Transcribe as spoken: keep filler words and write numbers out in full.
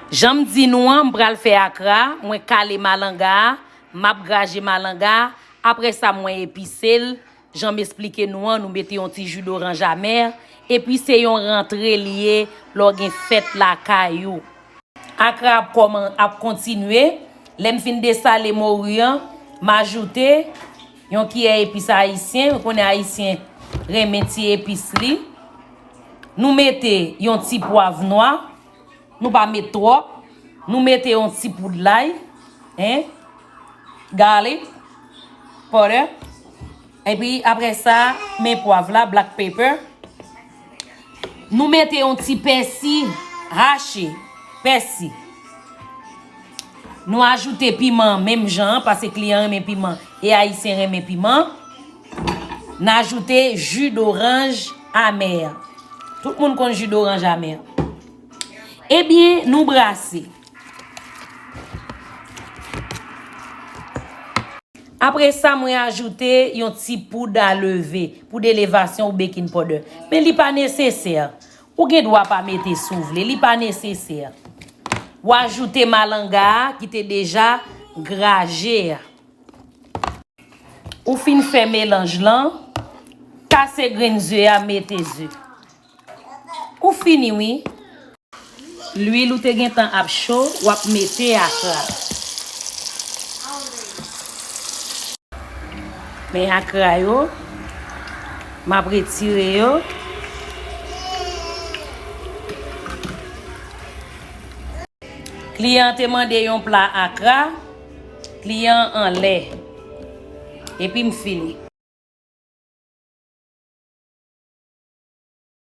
Jan m di nou an, m pral fè akra, mwen kale malanga a, m ap graje malanga a, apre sa mwen epise l, jan m esplike nou an, nou mete yon ti ji doranj amè, epi se yon rantre li ye lè w gen fèt lakay ou. Akra ap kòman-, ap kontinye. Lè m fin desale mori an, m ajoute yon kiyè epis ayisyen. Ou konnen ayisyen renmen ti epis li. Nou mete yon ti pwav nwa. Nou pa met twòp. Nou mete yon ti poud lay. Hein? Garlic powder. Epi apre sa, men pwav la, black pepper. Nou mete yon ti pèsi hache, pèsi. Nou ajoute piman menm jan an, paske kliyan renmen piman e ayisyen renmen piman. N ajoute ji doranj amè. Tout moun konn ji doranj amè. Ebyen, nou brase. Apre sa, mwen ajoute yon ti poud a leve, poud elevasyon ou baking powder. Men li pa nesesè. Ou gen dwa pa mete si w vle, li pa nesesè. Ou ajoute malanga a ki te deja graje a. Ou fin fè melanj lan, kase grenn ze a, mete ze. Ou fini wi. Lwil ou te gentan ap cho, w ap mete akra. Men akra yo, m ap retire yo. Kliyan an te mande yon pla akra, kliyan an anlè. Epi m fini.